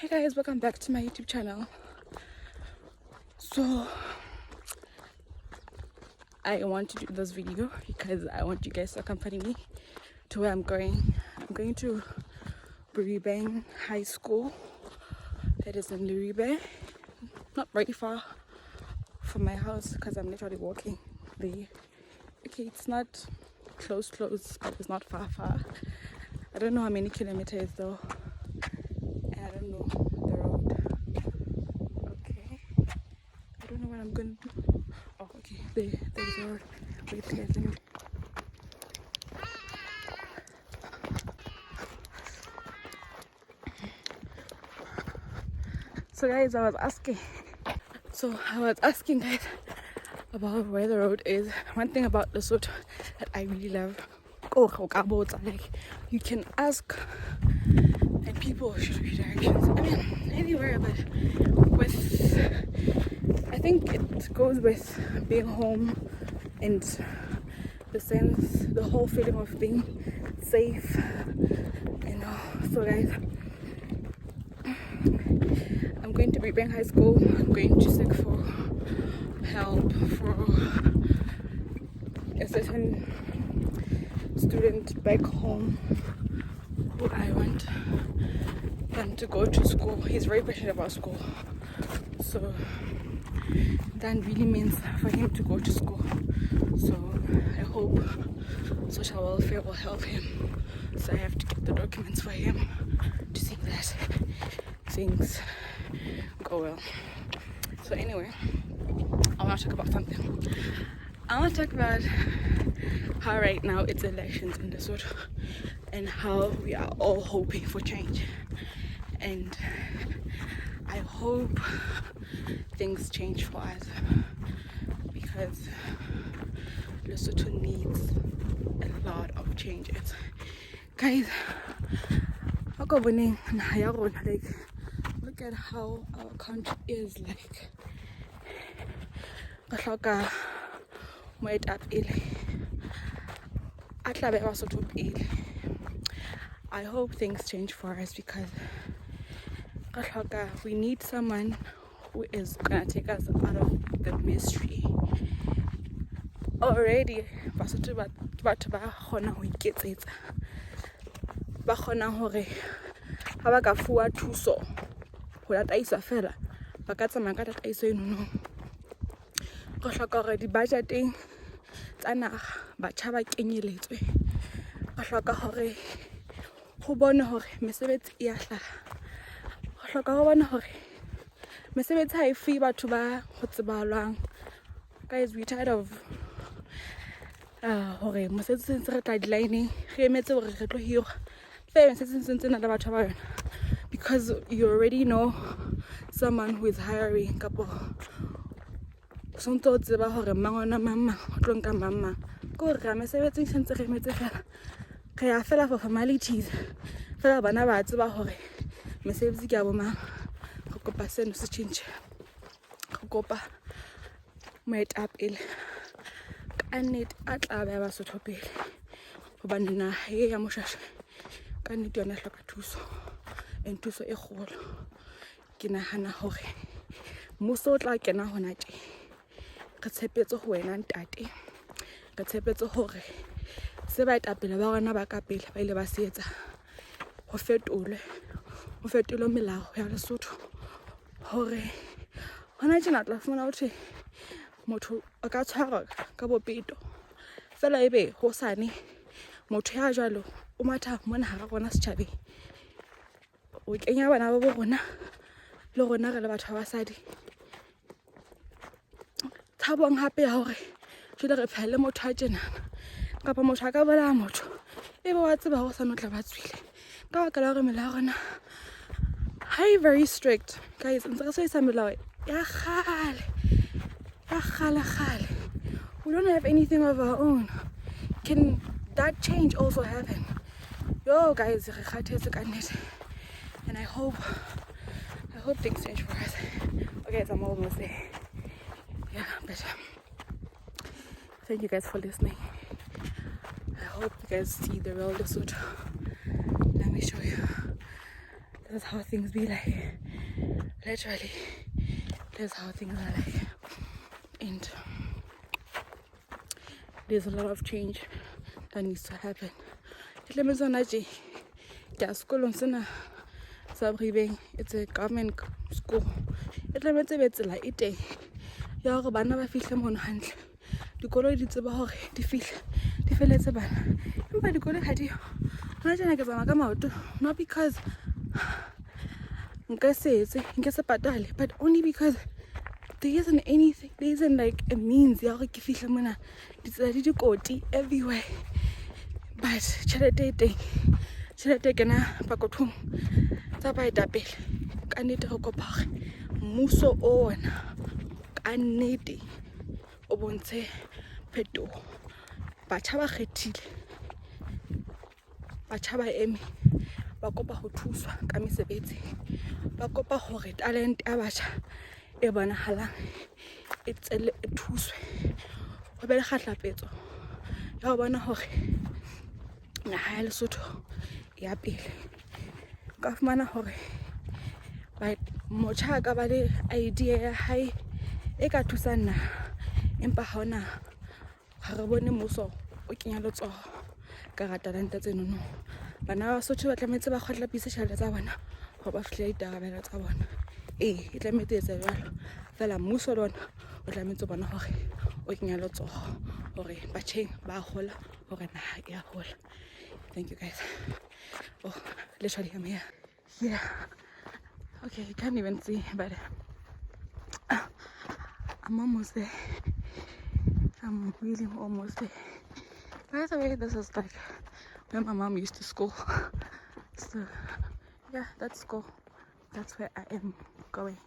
Hey guys, welcome back to my YouTube channel. So I want to do this video because I want you guys to accompany me to where I'm going. I'm going to Boribe High School that is in Leribe, not very far from my house because I'm literally walking there. Okay, it's not close, but it's not far. I don't know how many kilometers though, and I don't know the road. Okay, I don't know what I'm gonna do. Oh, okay, there's the road. Wait, guys, let me. So guys, I was asking guys about where the road is. One thing about Lesotho that I really love, like you can ask and people should be directions. I mean, anywhere, but with, I think it goes with being home and the sense, the whole feeling of being safe, you know. So guys, I'm going to Boribe High School. I'm going to seek for help for a certain student back home who I want them to go to school. He's very passionate about school, so that really means for him to go to school. So I hope social welfare will help him. So I have to get the documents for him to see that things go well. So anyway, I want to talk about something. I want to talk about how right now it's elections in Lesotho and how we are all hoping for change. And I hope things change for us because Lesotho needs a lot of changes. Guys, like, look at how our country is like. I hope things change for us because we need someone who is gonna take us out of the mystery. Already, Basotho batho ba kgona ho iketsetsa, ba kgona hore ha ba ka fuwa thuso ho tataiswa fela, ba ka tsamaya ka tataiso eno. Re hloka hore di-budgeteng tsa naha batjha ba kenyeletswe. Re hloka hore ho bone hore mesebetsi e ya hlaha. Re hloka ho bona hore mesebetsi ha e fuwe batho ba ho tsebahalang. Guys, we tired of hore mosebetsi ntse re tla di-line-eng re emetse hore re tlo hirwa. Fela mesebetsi ntse na le batho ba yona, because you already know someone who is hiring, kapo sontso o tseba hore mang ona mang mang o tlo nka mang mang. Ke hore re ya mesebetsing sentse re emetse fela, re ya fela for formalities fela, bana ba tseba hore mesebetsi ke ya bo mang. Re kopa seno se tjhentjhe. Re kopa moetapele ka nnete a tla beha Basotho pele, hobane naha e ya Moshweshwe ka nnete yona e hloka thuso, and thuso e kgolo. Ke nahana hore mmuso o tla kena hona tje. Re tshepetse ho wena ntate, re tshepetse hore se baetapele ba rona ba ka pele ba ile ba se etsa ho fetolwe melao ya Lesotho. Hore hona tjena tla fumana ho thwe motho a ka tshwarwa ka bopeto fela, ebe hosane motho ya jwalo o matha mona hara rona setjhabeng, o kenya bana ba bo rona le rona re le batho ba basadi tshabong hape ya hore jwale re phela le motho a tjenana, kapa motho a ka bolaya motho ebe wa tseba hore sa tla ba tswile ka baka la hore melao ya rona ha e very strict. Guys, ntse re sebedisa melao ya kgale ya kgale kgale. We don't have anything of our own. Can that change also happen? Yo guys, re kgathetse ka nnete, and I hope things change for us. Okay, so I'm almost there. Yeah, but thank you guys for listening. I hope you guys see the real Lesotho. Let me show you. This is how things be like. Literally, this is how things are like. And there's a lot of change that needs to happen. Ke tlametse hona tje ke ya sekolong sena sa Bribeng. It's a government school. E tlametse be tsela e teng ya hore bana ba fihle mono hantle, dikoloi di tseba hore di fihle di feletse bana, empa dikoloi ha diyo. Hona tjena ke tsamaya ka maoto, not because nka se etse, nke se patale, but only because there isn't anything, there isn't like a means ya hore ke fihle mona. Ditsela di dikoti everywhere, but tjhelete e teng, tjhelete e kena pokothong tsa baetapele. Ka nnete re kopa hore mmuso ona ka nnete o bontshe phetoho. Batjha ba kgethile, batjha ba eme ba kopa ho thuswa ka mesebetsi, ba kopa hore talente ya batjha e bonahalang e tsele, e thuswe, ho be le kgahlapetso ya ho bona hore naha ya Lesotho e ya pele. O ka fumana hore motjha a ka ba le idea ya hae e ka thusang naha, empa ha hona, ha re bone mmuso o kenya letsoho ka hara talente tsenono. Bana ba Basotho ba tlametse ba kgohlapise tjhelete tsa bona hore ba fihlele ditarabelo tsa bona. Ee, e tlametse e etse jwalo feela. Mmuso le ona o tlametse ho bona hore o kenya letsoho hore batjheng ba hola, hore naha e ya hola. Thank you, guys. Oh, literally, I'm here. Yeah, okay, you can't even see, but I'm almost there. I'm really almost there. By the way, this is like where my mom used to school. So yeah, that's school. That's where I am going.